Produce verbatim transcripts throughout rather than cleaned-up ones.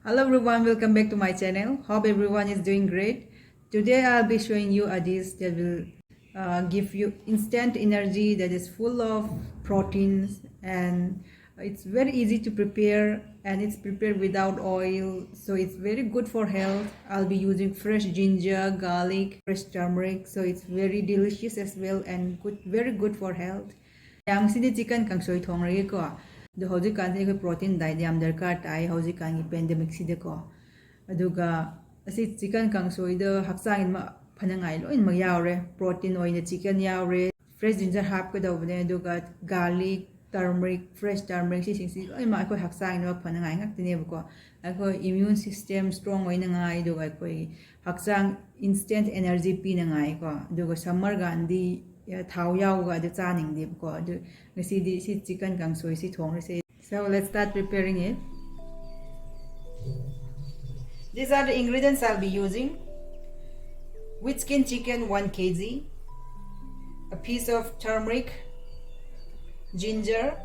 Hello everyone, welcome back to my channel. Hope everyone is doing great. Today I'll be showing you a dish that will uh, give you instant energy, that is full of proteins, and it's very easy to prepare, and it's prepared without oil, so it's very good for health. I'll be using fresh ginger, garlic, fresh turmeric, so it's very delicious as well and good, very good for health. ꯌꯥꯝꯁꯤꯗꯤ chicken ꯀꯥꯡꯁꯣꯏ ꯊꯣꯡꯂꯒꯦꯀꯣ꯫ ꯑꯗꯣ ꯍꯧꯖꯤꯛꯀꯥꯟꯁꯦ ꯑꯩꯈꯣꯏ protein diet ꯌꯥꯝ ꯗꯔꯀꯥꯔ ꯇꯥꯏ ꯍꯧꯖꯤꯛꯀꯥꯟꯒꯤ pandemic ꯁꯤꯗꯀꯣ꯫ ꯑꯗꯨꯒ ꯑꯁꯤ chicken ꯀꯥꯡꯁꯣꯏꯗ ꯍꯛꯆꯥꯡꯒꯤꯗꯃꯛ ꯐꯅꯉꯥꯏ ꯂꯣꯏꯅꯃꯛ ꯌꯥꯎꯔꯦ꯫ Protein ꯑꯣꯏꯅ chicken ꯌꯥꯎꯔꯦ, fresh ginger ꯍꯥꯞꯀꯗꯧꯕꯅꯦ, ꯑꯗꯨꯒ garlic, turmeric, fresh turmeric ꯁꯤꯁꯤꯡꯁꯤ ꯂꯣꯏꯅꯃꯛ ꯑꯩꯈꯣꯏ ꯍꯛꯆꯥꯡꯒꯤꯗꯃꯛ ꯐꯅꯉꯥꯏ ꯉꯥꯛꯇꯅꯦꯕꯀꯣ꯫ ꯑꯩꯈꯣꯏ immune system strong ꯑꯣꯏꯅꯉꯥꯏ, ꯑꯗꯨꯒ ꯑꯩꯈꯣꯏ ꯍꯛꯆꯥꯡ instant energy ꯄꯤꯅꯉꯥꯏꯀꯣ꯫ ꯑꯗꯨꯒ summer ꯀꯥꯟꯗꯤ ꯊꯥꯎ ꯌꯥꯎꯕ ꯑꯗꯨ ꯆꯥꯅꯤꯡꯗꯦꯕꯀꯣ꯫ ꯑꯗꯨ ꯉꯁꯤꯗꯤ ꯁꯤ chicken ꯀꯥꯡꯁꯣꯏꯁꯤ ꯊꯣꯡꯂꯁꯦ꯫ So let's start preparing it. These are the ingredients I'll be using. Wheat skin chicken, one K G, a piece of turmeric, ginger,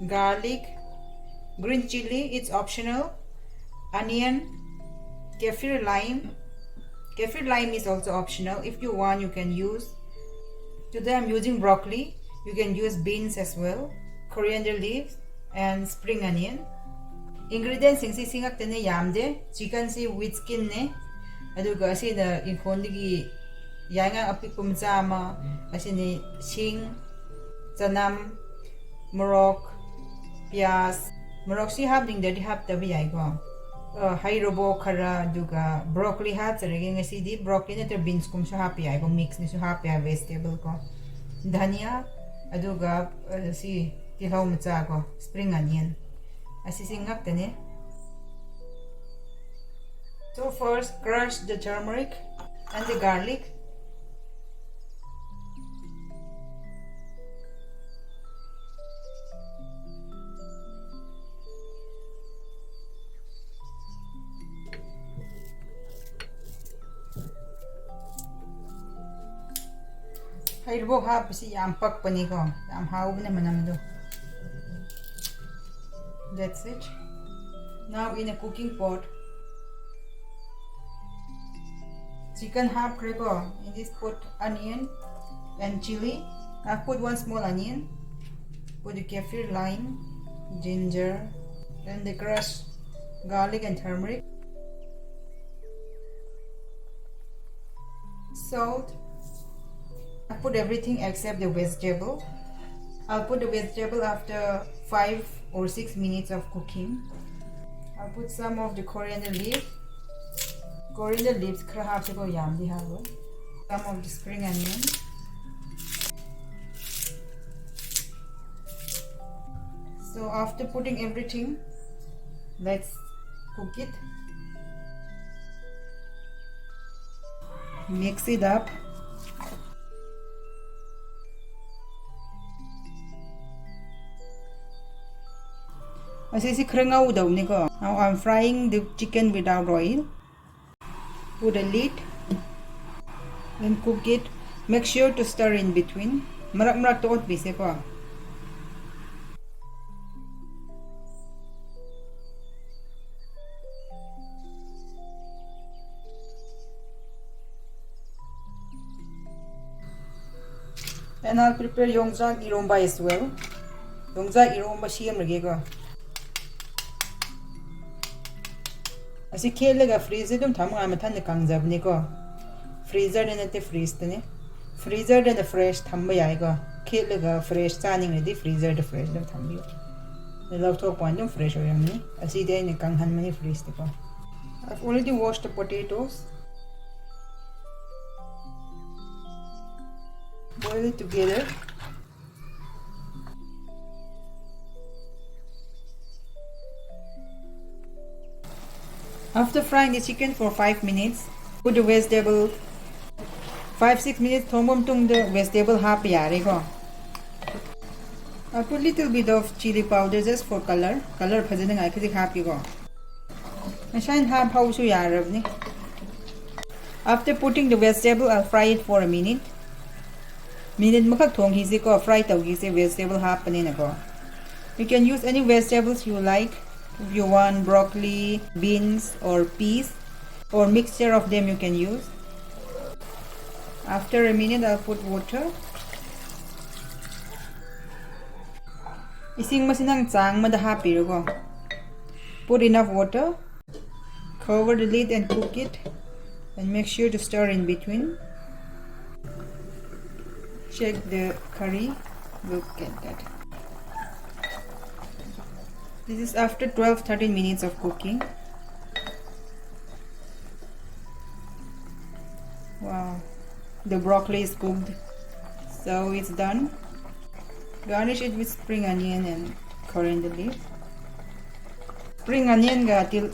garlic, green chili, it's optional, onion, kaffir lime. Kaffir lime is also optional. If you want, you can use. Today I'm using broccoli. You can use beans as well. Coriander leaves and spring onion. Ingredients ꯁꯤꯡꯁꯤ ꯁꯤ ꯉꯥꯛꯇꯅꯦ, ꯌꯥꯝꯗꯦ꯫ Chicken ꯁꯤ wheat skin ꯅꯦ꯫ ꯑꯗꯨꯒ ꯑꯁꯤꯅ ꯏꯪꯈꯣꯜꯗꯒꯤ ꯌꯥꯏꯉꯪ ꯑꯄꯤꯛꯄ ꯃꯆꯥ ꯑꯃ, ꯑꯁꯤꯅꯤ ꯁꯤꯡ, ꯆꯅꯝ, ꯃꯣꯔꯣꯛ, ꯄꯤꯌꯥꯁ, ꯃꯣꯔꯣꯛꯁꯤ ꯍꯥꯞꯅꯤꯡꯗ꯭ꯔꯗꯤ ꯍꯥꯞꯇꯕ ꯌꯥꯏꯀꯣ꯫ ꯑ, ꯍꯩꯔꯣꯕꯣ ꯈꯔ, ꯑꯗꯨꯒ broccoli ꯍꯥꯞꯆꯔꯒꯦ ꯉꯁꯤꯗꯤ꯫ Broccoli ꯅꯠꯇ꯭ꯔꯒ beans ꯀꯨꯝꯁꯨ ꯍꯥꯞꯄ ꯌꯥꯏꯀꯣ, mix ꯅꯁꯨ ꯍꯥꯞꯄ ꯌꯥꯏ vegetable ꯀꯣ꯫ ꯙꯅꯤꯌꯥ, ꯑꯗꯨꯒ, ꯑ, ꯁꯤ ꯇꯤꯜꯍꯧ ꯃꯆꯥ ꯀꯣ, spring onion꯫ ꯑꯁꯤꯁꯤ ꯉꯥꯛꯇꯅꯦ꯫ So first crush the turmeric and the garlic. ꯍꯩꯔꯤꯕꯣꯞ ꯍꯥꯞꯄꯁꯤ ꯌꯥꯝ ꯄꯛꯄꯅꯤꯀꯣ, ꯌꯥꯝ ꯍꯥꯎꯕꯅꯦ ꯃꯅꯝꯗꯣ꯫ That's it. Now in a cooking pot, chicken half crackle. In this pot, onion and chili. I put one small onion. Put the kaffir, lime, ginger, and the crushed garlic and turmeric. Salt. I put everything except the vegetable. I'll put the vegetable after five or six minutes of cooking. I'll put some of the coriander leaf. Coriander leaves ꯈꯔ ꯍꯥꯞꯁꯤꯀꯣ, ꯌꯥꯝꯗꯤ ꯍꯥꯞꯄꯣꯏ. Some of the spring onion. So after putting everything, let's cook it. Mix it up. ꯑꯁꯤꯁꯤ ꯈꯔ ꯉꯧꯗꯧꯅꯤꯀꯣ. Now I'm frying the chicken without oil. Put a lid and cook it. Make sure to stir in between. ꯃꯔꯛ ꯃꯔꯛꯇ ꯑꯣꯠꯄꯤꯁꯦꯀꯣ. And I'll prepare yongzak iromba as well. ꯌꯣꯡꯆꯥꯛ ꯏꯔꯣꯝꯕ ꯁꯦꯝꯂꯒꯦꯀꯣ. ꯑꯁꯤ ꯈꯦꯠꯂꯒ ꯐ꯭ꯔꯤꯖꯇ ꯑꯗꯨꯝ ꯊꯝꯃꯒ ꯃꯊꯟꯇ ꯀꯪꯖꯕꯅꯤꯀꯣ. ꯐ꯭ꯔꯤꯖꯔꯗ ꯅꯠꯇꯦ, ꯐ꯭ꯔꯤꯖꯇꯅꯦ. ꯐ꯭ꯔꯤꯖꯔꯗꯅ ꯐ꯭ꯔꯦꯁ ꯊꯝꯕ ꯌꯥꯏꯀꯣ. ꯈꯦꯠꯂꯒ ꯐ꯭ꯔꯦꯁ ꯆꯥꯅꯤꯡꯉꯗꯤ ꯐ꯭ꯔꯤꯖꯔꯗ ꯐ꯭ꯔꯦꯁ ꯑꯗꯨꯝ ꯊꯝꯕꯤꯌꯨ. ꯑꯗꯨ ꯂꯧꯊꯣꯛꯄ ꯀꯥꯟꯗ ꯑꯗꯨꯝ ꯐ꯭ꯔꯦꯁ ꯑꯣꯏꯔꯝꯅꯤ. ꯑꯁꯤꯗꯤ ꯑꯩꯅ ꯀꯪꯍꯟꯕꯅꯤ ꯐ꯭ꯔꯤꯖꯇꯀꯣ. I've already washed the potatoes. Boil it together. After frying the chicken for five minutes, put the vegetable. Five six minutes ꯊꯣꯡꯕ ꯃꯇꯨꯡꯗ vegetable ꯍꯥꯞꯄ ꯌꯥꯔꯦꯀꯣ. I put little bit of chili powder just for color. Color ꯐꯖꯅꯉꯥꯏ ꯈꯖꯤꯛ ꯍꯥꯞꯀꯦꯀꯣ. ꯉꯁꯥꯏꯅ half ꯐꯥꯎꯁꯨ ꯌꯥꯔꯕꯅꯤ. After putting the vegetable, I'll fry it for a minute. Minute ꯑꯃꯈꯛ ꯊꯣꯡꯈꯤꯁꯤꯀꯣ, fry ꯇꯧꯈꯤꯁꯦ, vegetable ꯍꯥꯞꯄꯅꯤꯅꯀꯣ. You can use any vegetables you like. If you want broccoli, beans, or peas, or mixture of them, you can use. After a minute, I'll put water. ꯏꯁꯤꯡ ꯃꯁꯤ ꯅꯪ ꯆꯥꯡ ꯑꯃꯗ ꯍꯥꯞꯄꯤꯔꯣꯀꯣ. Put enough water. Cover the lid and cook it. And make sure to stir in between. Check the curry. Look at that. This is after twelve, thirteen minutes of cooking. Wow, the broccoli is cooked, so it's done. Garnish it with spring onion and coriander leaf. Spring onion ꯒ ꯇꯤꯜ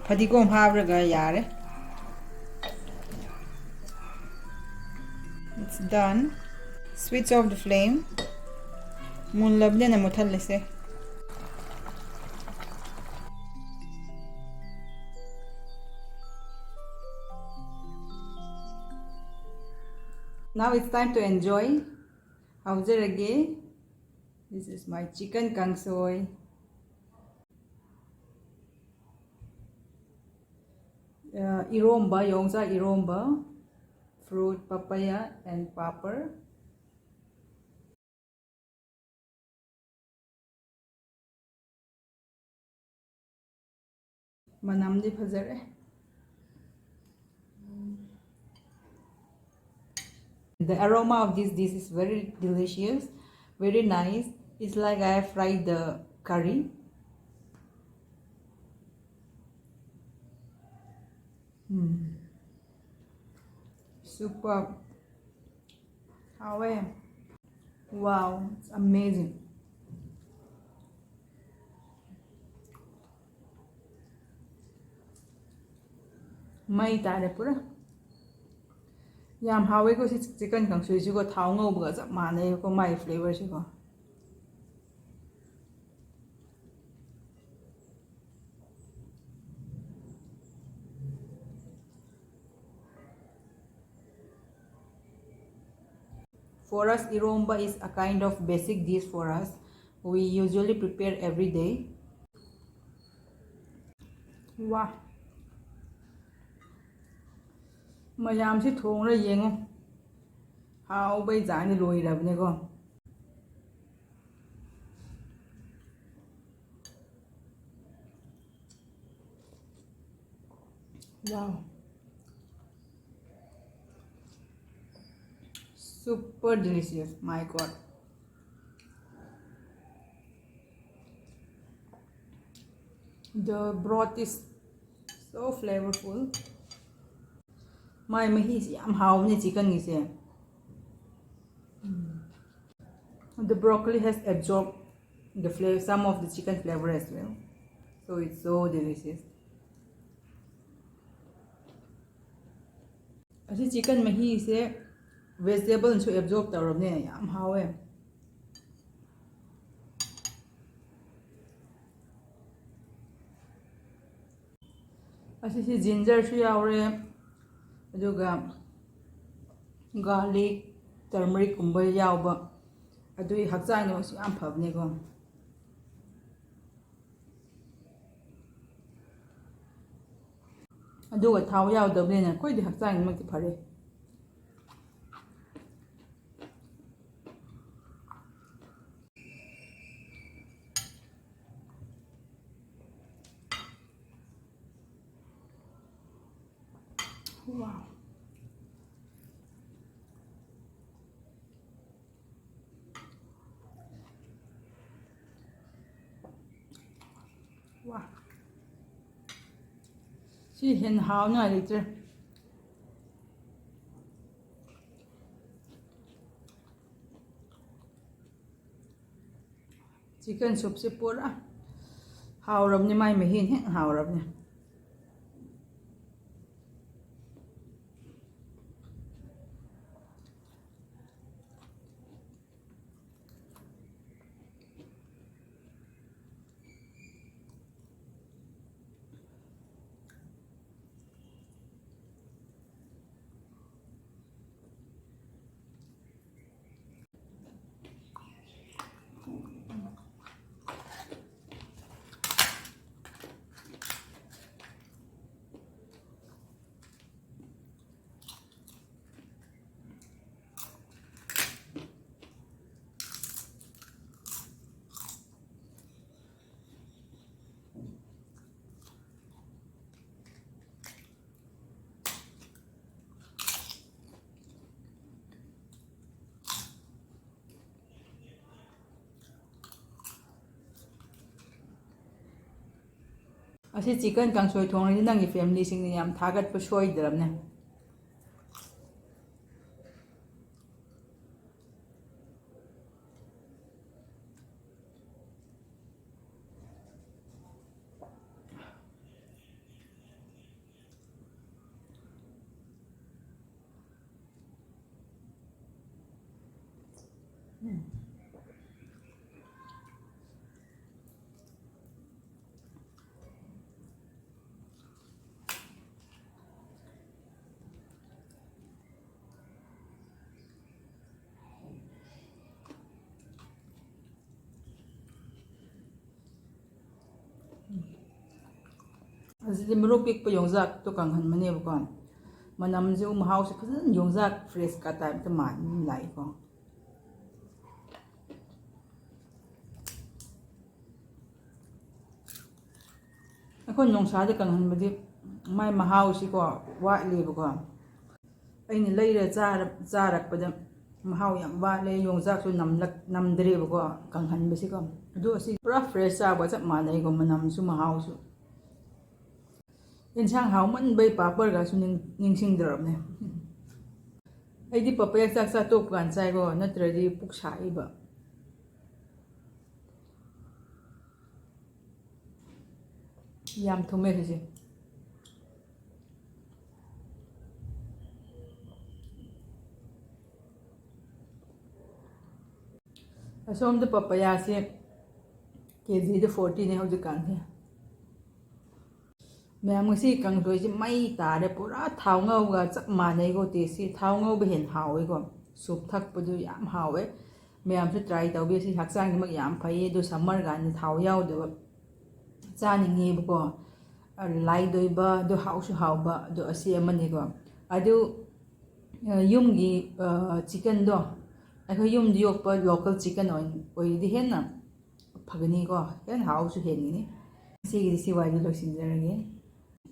ꯐꯗꯤꯒꯣꯝ ꯍꯥꯞꯂꯒ ꯌꯥꯔꯦ. It's done. Switch off the flame. ꯃꯨꯜꯂꯕꯅꯤꯅ ꯃꯨꯠꯊꯠꯂꯁꯦ. Now it's time to enjoy. ꯍꯧꯖꯔꯒꯦ. This is my chicken ꯀꯥꯡꯁꯣꯏ. Uh, ꯏꯔꯣꯝꯕ, ꯌꯣꯡꯆꯥꯛ ꯏꯔꯣꯝꯕ, fruit, papaya and papad. ꯃꯅꯝꯗꯤ ꯐꯖꯔꯦ. The aroma of this dish is very delicious, very nice. It's like I have fried the curry. Mm. Super. ꯍꯥꯎꯋꯦ. Wow, it's amazing. ꯃꯩ ꯇꯥꯔꯦ ꯄꯨꯔꯥ. ꯌꯥꯝ ꯍꯥꯎꯋꯦꯀꯣ ꯁꯤ chicken ꯀꯥꯡꯁꯣꯏꯁꯤꯀꯣ, ꯊꯥꯎ ꯉꯧꯕꯒ ꯆꯞ ꯃꯥꯟꯅꯩꯀꯣ ꯃꯥꯒꯤ flavourꯁꯤꯀꯣ. For us, iromba is a kind of basic dish for us. We usually prepare every day. ꯋꯥ, ꯃꯌꯥꯝꯁꯤ ꯊꯣꯡꯔ ꯌꯦꯡꯉꯨ꯫ ꯍꯥꯎꯕꯩ ꯆꯥꯡꯗꯤ ꯂꯣꯏꯔꯕꯅꯦꯀꯣ꯫ Wow. Super delicious, my God. The broth is so flavorful. ꯃꯥꯏ ꯃꯍꯤꯁꯤ ꯌꯥꯝ ꯍꯥꯎꯕꯅꯦ chickenꯒꯤꯁꯦ꯫ The broccoli has absorbed the flavor, some of the chicken flavor as well. So it's so delicious. ꯑꯁꯤ chicken ꯃꯍꯤꯁꯦ vegetableꯅꯁꯨ absorb ꯇꯧꯔꯕꯅꯦ, ꯌꯥꯝ ꯍꯥꯎꯋꯦ꯫ ꯑꯁꯤꯁꯤ gingerꯁꯨ ꯌꯥꯎꯔꯦ, ꯑꯗꯨꯒ garlic, turmericꯀꯨꯝꯕ ꯌꯥꯎꯕ, ꯑꯗꯨꯒꯤ ꯍꯛꯆꯥꯡꯒꯤꯗꯃꯛꯁꯨ ꯌꯥꯝ ꯐꯕꯅꯦꯀꯣ꯫ ꯑꯗꯨꯒ ꯊꯥꯎ ꯌꯥꯎꯗꯕꯅꯤꯅ ꯑꯩꯈꯣꯏꯗꯤ ꯍꯛꯆꯥꯡꯒꯤꯗꯃꯛꯇꯤ ꯐꯔꯦ꯫ Wow. ꯋꯥ, ꯁꯤ ꯍꯦꯟꯅ ꯍꯥꯎꯅ ꯂꯩꯇ꯭ꯔꯦ꯫ Chicken soupꯁꯦ ꯄꯨꯔꯥ ꯍꯥꯎꯔꯕꯅꯦ, ꯃꯥꯏ ꯃꯍꯤꯅ ꯍꯦꯟꯅ ꯍꯥꯎꯔꯕꯅꯦ꯫ ꯑꯁꯤ chicken ꯀꯥꯡꯁꯣꯏ ꯊꯣꯡꯉꯗꯤ ꯅꯪꯒꯤ familyꯁꯤꯡꯅ ꯌꯥꯝ ꯊꯥꯒꯠꯄ ꯁꯣꯏꯗ꯭ꯔꯕꯅꯦ꯫ ꯑꯁꯤꯗꯤ ꯃꯔꯨ ꯄꯤꯛꯄ ꯌꯣꯡꯆꯥꯛꯇꯣ ꯀꯪꯍꯟꯕꯅꯦꯕꯀꯣ꯫ ꯃꯅꯝꯁꯨ ꯃꯍꯥꯎꯁꯨ ꯐꯖꯅ ꯌꯣꯡꯆꯥꯛ freshꯀ typeꯇ ꯃꯥꯟꯕ ꯑꯃ ꯂꯥꯛꯏꯀꯣ꯫ ꯑꯩꯈꯣꯏ ꯅꯣꯡꯁꯥꯗ ꯀꯪꯍꯟꯕꯗꯤ ꯃꯥꯏ ꯃꯍꯥꯎꯁꯤꯀꯣ ꯋꯥꯠꯂꯦꯕꯀꯣ꯫ ꯑꯩꯅ ꯂꯩꯔ ꯆꯥꯔ-, ꯆꯥꯔꯛꯄꯗ ꯃꯍꯥꯎ ꯌꯥꯝ ꯋꯥꯠꯂꯦ, ꯌꯣꯡꯆꯥꯛꯁꯨ ꯅꯝꯂꯛ-, ꯅꯝꯗ꯭ꯔꯦꯕꯀꯣ ꯀꯪꯍꯟꯕꯁꯤꯀꯣ꯫ ꯑꯗꯨ ꯑꯁꯤ ꯄꯨꯔꯥ fresh ꯆꯥꯕ ꯆꯞ ꯃꯥꯟꯅꯩꯀꯣ, ꯃꯅꯝꯁꯨ ꯃꯍꯥꯎꯁꯨ꯫ ꯌꯦꯟꯁꯥꯡ ꯍꯥꯎꯃꯟꯕꯩ ꯄꯥꯄꯔꯒꯁꯨ ꯅꯤꯡ-, ꯅꯤꯡꯁꯤꯡꯗ꯭ꯔꯕꯅꯦ꯫ ꯑꯩꯗꯤ ꯄꯥꯄꯌꯥ ꯆꯥꯛ ꯆꯥ ꯇꯣꯛꯄ ꯀꯥꯟꯗ ꯆꯥꯏꯀꯣ, ꯅꯠꯇ꯭ꯔꯗꯤ ꯄꯨꯛ ꯁꯥꯏꯕ꯫ ꯌꯥꯝ ꯊꯨꯝꯃꯦ ꯁꯤꯁꯦ꯫ ꯑꯁꯣꯝꯗ ꯄꯄꯌꯥꯁꯦ ꯀꯦꯖꯤꯗ fortyꯅꯦ ꯍꯧꯖꯤꯛꯀꯥꯟꯁꯦ꯫ ꯃꯌꯥꯝ, ꯉꯁꯤ ꯀꯥꯡꯁꯣꯏꯁꯦ ꯃꯩ ꯇꯥꯔꯦ, ꯄꯨꯔꯥ ꯊꯥꯎ ꯉꯧꯒ ꯆꯞ ꯃꯥꯟꯅꯩꯀꯣ tasteꯁꯤ꯫ ꯊꯥꯎ ꯉꯧꯕ ꯍꯦꯟꯅ ꯍꯥꯎꯋꯦꯀꯣ꯫ Soup ꯊꯛꯄꯗꯨ ꯌꯥꯝ ꯍꯥꯎꯋꯦ꯫ ꯃꯌꯥꯝꯁꯨ try ꯇꯧꯕꯤꯌꯨ, ꯁꯤ ꯍꯛꯆꯥꯡꯒꯤꯗꯃꯛ ꯌꯥꯝ ꯐꯩꯌꯦ꯫ ꯑꯗꯨ summer ꯀꯥꯟꯗ ꯊꯥꯎ ꯌꯥꯎꯗꯕ ꯆꯥꯅꯤꯡꯉꯦꯕꯀꯣ꯫ Light ꯑꯣꯏꯕ, ꯑꯗꯨ ꯍꯥꯎꯁꯨ ꯍꯥꯎꯕ, ꯑꯗꯨ ꯑꯁꯤ ꯑꯃꯅꯤꯀꯣ꯫ ꯑꯗꯨ, ꯑ, ꯌꯨꯝꯒꯤ, ꯑ, chickenꯗꯣ, ꯑꯩꯈꯣꯏ ꯌꯨꯝꯗ ꯌꯣꯛꯄ local chicken ꯑꯣꯏ-, ꯑꯣꯏꯔꯗꯤ ꯍꯦꯟꯅ ꯐꯒꯅꯤꯀꯣ, ꯍꯦꯟꯅ ꯍꯥꯎꯁꯨ ꯍꯦꯟꯒꯅꯤ꯫ ꯉꯁꯤꯒꯤꯗꯤ ꯁꯤ ꯋꯥꯏꯗ ꯂꯣꯏꯁꯤꯟꯖꯔꯒꯦ꯫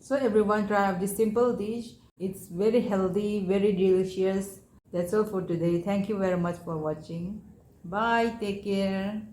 So everyone, try out this simple dish. It's very healthy, very delicious. That's all for today. Thank you very much for watching. Bye, take care.